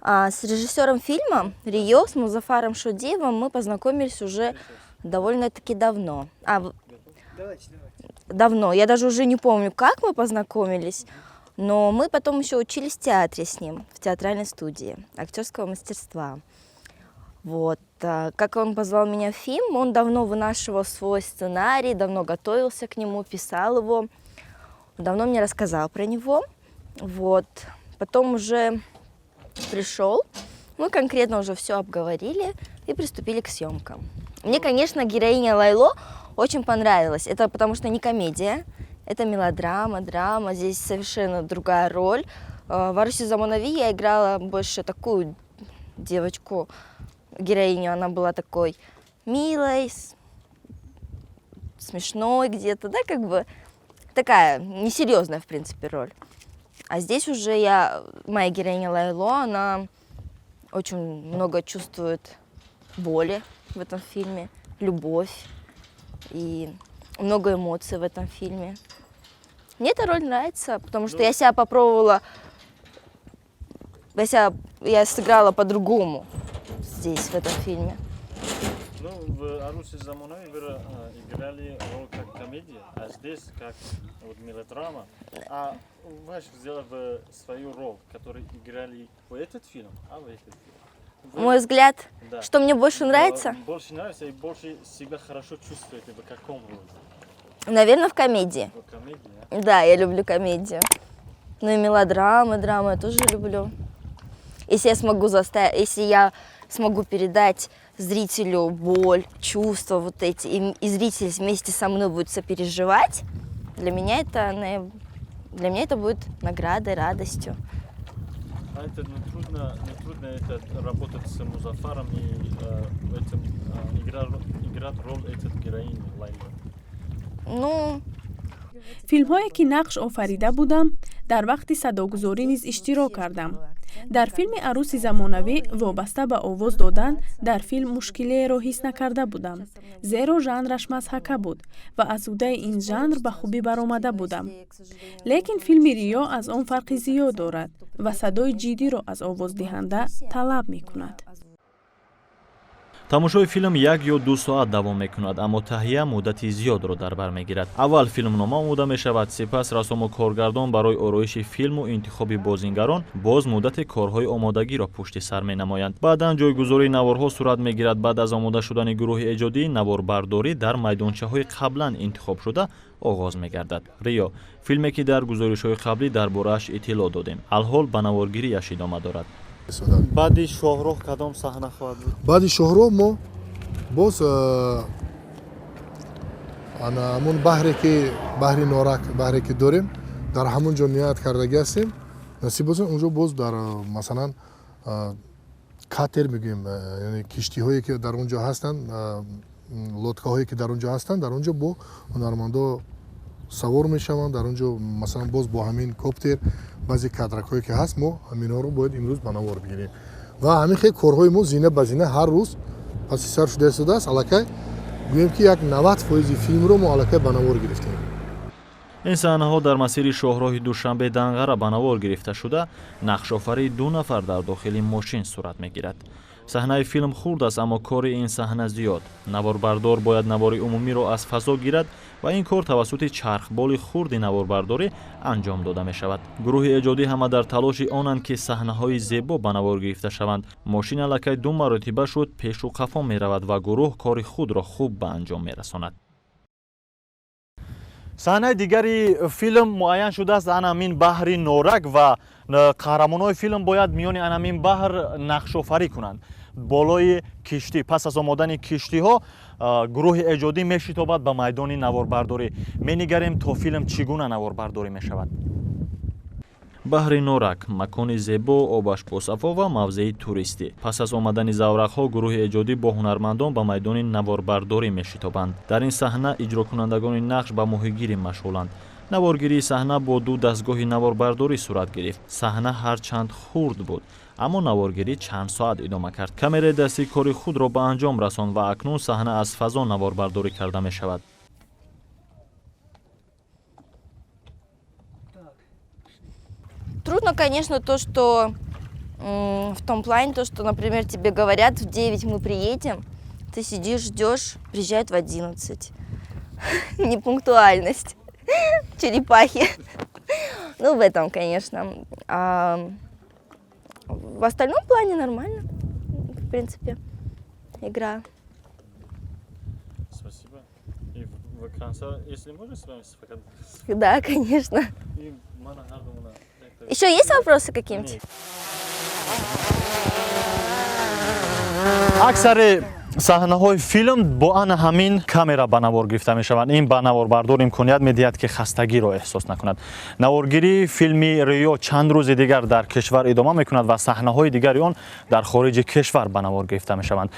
С режиссером фильма «Рио», с Музафаром Шодиевым мы познакомились уже довольно-таки давно. Давно. Я даже уже не помню, как мы познакомились, но мы потом еще учились в театре с ним, в театральной студии актерского мастерства. Вот. Как он позвал меня в фильм, он давно вынашивал свой сценарий, давно готовился к нему, писал его, давно мне рассказал про него. Вот. Потом уже пришел, мы конкретно уже все обговорили и приступили к съемкам. Мне, конечно, героиня Лайло очень понравилась. Это потому что не комедия, это мелодрама, драма, здесь совершенно другая роль. В «Аруси замонави» я играла больше такую девочку, героиню, она была такой милой, смешной где-то, да, как бы такая несерьезная, в принципе, роль. А здесь уже я, моя героиня Лайло, она очень много чувствует боли в этом фильме, любовь и много эмоций в этом фильме. Мне эта роль нравится, потому что я себя попробовала, я сыграла по-другому здесь, в этом фильме. Ну, в «Аруси замонави» вы играли роль как комедия, а здесь как вот мелодрама. А ваш взяла в свою роль, которую играли в этот фильм, а в этот фильм. Мой взгляд, Да. что мне больше нравится? Больше нравится и больше себя хорошо чувствуете в каком роли? Наверное, в комедии. В комедии, да? Да, я люблю комедию. Ну и мелодрамы, драмы я тоже люблю. Если я смогу заставить, если я смогу передать зрителю боль, чувства вот эти, и зритель вместе со мной будет сопереживать, для меня это будет наградой, радостью. А это не трудно это работать с Музафаром и в этом, играть роль этот героини Лайла? Ну, Филмҳое, ки нақш офарида будам, дар вақти садогузорӣ низ иштирок кардам. Дар филми «Арӯси замонавӣ» вобаста ба овоз додан дар филм мушкилиеро ҳис накарда будам, зеро жанраш мазҳака буд ва аз ӯҳдаи ин жанр ба хубӣ баромада будам. Лекин филми «Риё» аз он фарқи зиёд дорад ва садои ҷиддиро аз овоздиҳанда талаб мекунад. Тамошои филм 1 ё 2 соат давом мекунад, аммо таҳия муддати зиёдро дар бар мегирад. Аввал филмнома омода мешавад, сипас рассому коргардон барои ороиши филму интихоби бозингарон боз муддати корҳои омодагиро пушти сар менамоянд. Баъдан ҷойгузории наворҳо сурат мегирад. Баъд аз омода шудани гурӯҳи эҷодӣ, наворбардорӣ дар майдончаҳои қаблан интихобшуда оғоз мегардад. «Риё», филме ки дар гузоришҳои қаблӣ дар борааш иттилоъ додем, алҳол ба наворгирияш идома дорад. Баъди шоҳроҳ кадом саҳна хоҳад буд? Баъди шоҳроҳ мо боз ана ҳамун баҳре, ки баҳри Норак, баҳре ки дорем, дар ҳамун ҷо ният кардагӣ ҳастем. Насиб бошад, унҷо боз дар масалан катер мегӯем, яъне киштиҳое ки дар он ҷо ҳастанд, лодкаҳое ки дар он ҷо ҳастанд, дар он ҷо бо ҳунармандо савор мешаванд. Дар он ҷо масалан боз бо ҳамин коптер баъзе кадракҳое ки ҳаст, мо ҳаминҳоро бояд имрӯз ба навор бигирем. Ва ҳамин хел корҳои мо зина ба зина ҳар рӯз паси сар шуда истодааст. Аллакай гӯем, ки як 90 фоизи филмро мо аллакай ба навор гирифтем. Ин саҳнаҳо дар масири шоҳроҳи Душанбе Данғара ба навор гирифта шуда, нақшофарии ду нафар дар дохили мошин сурат мегирад. Саҳнаи филм хурд аст, аммо кори ин саҳна зиёд. Наворбардор бояд навори умумиро аз фазо гирад ва ин кор тавассути чархболи хурди наворбардорӣ анҷом дода мешавад. Гурӯҳи эҷодӣ ҳама дар талоши онанд, ки саҳнаҳои зебо ба навор гирифта шаванд. Мошин аллакай ду маротиба шуд пешу қафо меравад ва гурӯҳ кори худро хуб ба анҷом мерасонад. Саҳнаи дигари филм муайян шудааст, анамин баҳри Норак, ва қаҳрамонҳои филм бояд миёни анамин баҳр нақшофарӣ кунанд болои киштӣ. Пас аз омодани киштиҳо гурӯҳи эҷодӣ мешитобад ба майдони наворбардорӣ. Менигарем, то филм чӣ гуна наворбардорӣ мешавад. Баҳри Норак — макони зебо, обаш босафо ва мавзеи туристӣ. Пас аз омадани заврақҳо гурӯҳи эҷодӣ бо ҳунармандон ба майдони наворбардорӣ мешитобанд. Дар ин саҳна иҷрокунандагони нақш ба моҳигирӣ машғуланд. Наворгирии саҳна бо ду дастгоҳи наворбардорӣ сурат гирифт. Саҳна ҳарчанд хурд буд, аммо наворгирӣ чанд соат идома кард. Камераи дастӣ кори худро ба анҷом расонд ва акнун саҳна аз фазо наворбардорӣ карда мешавад. Трудно, конечно, то, что В том плане, то, что, например, тебе говорят, в 9 мы приедем, ты сидишь, ждешь, приезжают в 11. Непунктуальность. Черепахи. Ну, в этом, конечно. А в остальном плане нормально, в принципе, игра. Спасибо. И в конце, если можно с вами Да, конечно. Еще есть вопросы какие-нибудь? Аксари саҳнаҳои филм бо ана ҳамин камера ба навор гирифта мешаванд. Ин ба наворбардор имконият медиҳад, ки хастагиро эҳсос накунад. Наворгирии филми «Риё» чанд рӯзи дигар дар кишвар идома мекунад ва саҳнаҳои дигари он дар хориҷи кишвар ба навор гирифта мешаванд.